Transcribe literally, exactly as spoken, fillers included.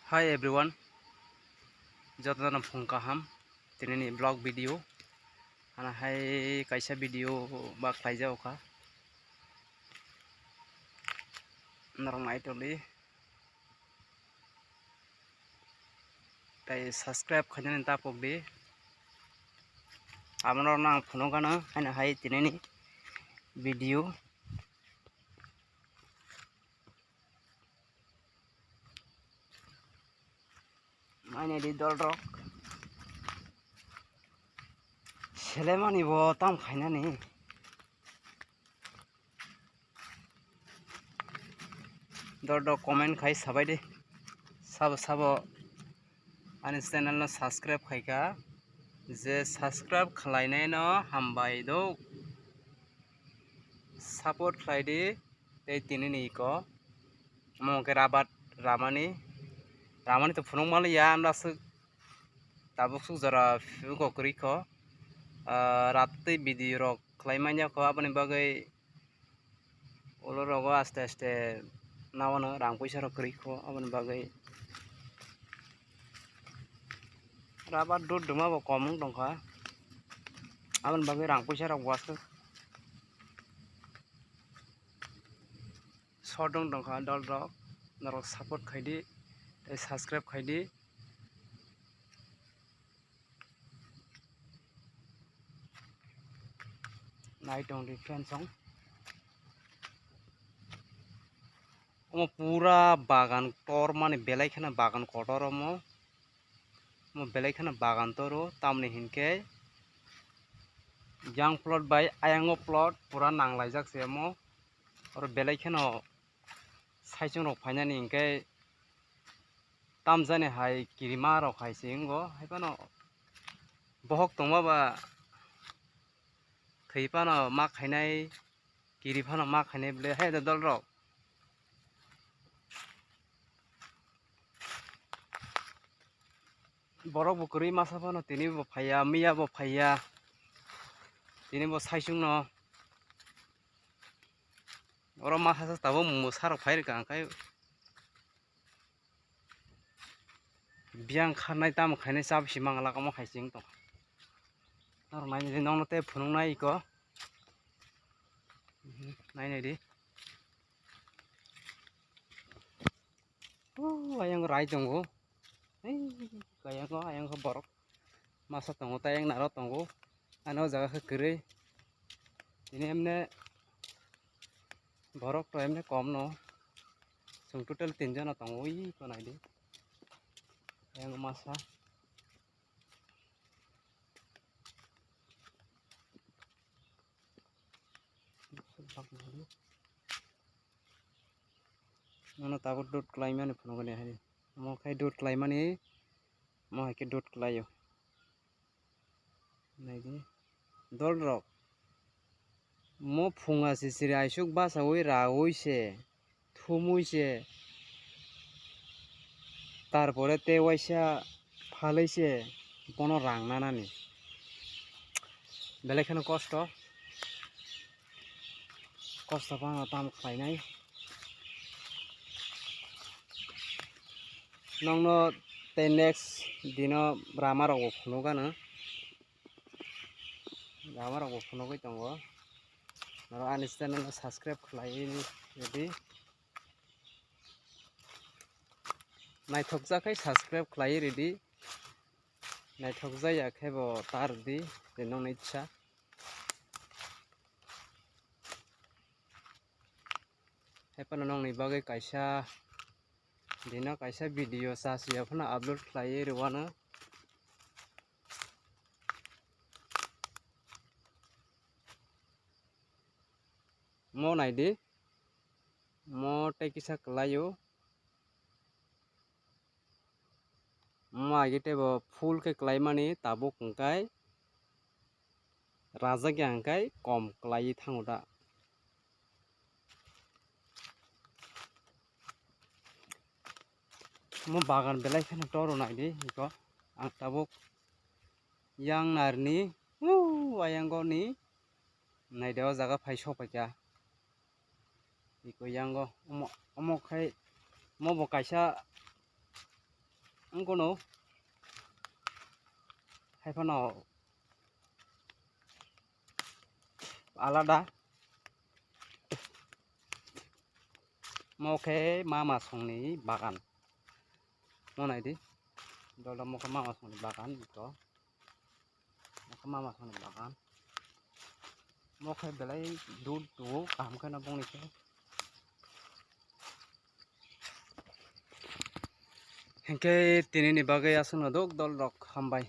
Hi everyone, jotono phung kaham. Tinini vlog video, hana hai kaisa video ba khlaijak kha. Norok nai tongdi. Tai subscribe khainani ta pokdi. Abono nang phunukgano haino hai tinini video. Nainai di dolrok. Selemani bo tam khainani. Dolrok comment khai sabai di. Sabo sabo ani channel no subscribe khaikha. Je subscribe khlainai no hambai do. Support khlai di. Tei tinini iko omo hwnkhe rabat ramani, ramani to phunuk manliya, amra swk tabuk swk jora phuko kwrwi kho. Ah, rat tei video rok khlai manya kho, aboni bagwi ulo rogo aste aste nawano rang puisa rok kwrwi kho, aboni bagwi rabat dud duma bo kom wng tongkha, aboni bagwi rang puisa rok bo aswk. Sodong tongkha dolrok, norok support khaidi tei subscribe khaidi. Nai tongdi friends song. Omo pura bagan tor mani belai kheno bagan kotor omo. Omo belai kheno bagan toro tamni hinkhe yang plot bai ayango plot pura nanglaijak se omo. Oro belai kheno saichung rok phainani hinkhe tamjani hai kirima rok hai se wngo, hai phano bohok tongma ba thwi phano ma khainai, kiri phano ma khainai bwle hai da dolrok. Borok bo kwrwi masa phano tini bo phaiya, miya bo phaiya, tini bo saichung no. Oro masa sa tabuk mwsa rok phai rwkha, hwnkhe biyang kharnai tamo khainai chap si mangala omo hai se wng tong. Norok nainai di, nokno tei phunuknai iko. Nainai di. O ayang rai tongo. Ei, kayang o, ayang khe borok masa tongo, tei ayang naro tongo. Ano o jaga khe kwrwi. Tini emne borok to emne kom no. Chwng total tin jona tongo, ui ko nai di. Ayang masa. Nono tabuk dot khlaimani phunukgani hai. Omo khai dot khlaimani, omo hai khe dot khlaio. Naidi. Dolrok. Mo phunga se siri aisuk basaui raui se, thumui se, tarpore tei waisa phalwi se bono rang nanani. Belai kheno kosto. Kosto phano tamo khlainai. Nokno tei next dino rama rokbo phunukgano. Rama rokbo phunugwi tongo. Norok ani channel no subscribe khlai rwdi. Naithokjak khe subscribe khlai rwdi. Naithokjak ya khe bo ta rwdi, je nokni itsa. Hai phano nokni bagwi kaisa, dino kaisa video chasiya phano upload khlaiwi rwano. Mo naidi, mo tei kisa kwlaio. Mo age tei bo full khe kwlaimani tabuk hwnkhe rajak ya hwnkhe kom kwlaiwi thango da. Mo bagan belai kheno toro naidi hwnkhe ang tabuk yang narni o ayangoni naidi o jaga phai sokphaikha. Iko yango omo, omo khai mo bo kaisa Wngkunu haiphano alada. Mo khe mama songni bagan. Mo naidi. Dol dol mo khe mama songni bagan to. Mo khe mama songni bagan. Mo khe belai dud tuo kaham khe no bongni khe. Hinkhe tinini bagwi aswkno dok dol rok hambai.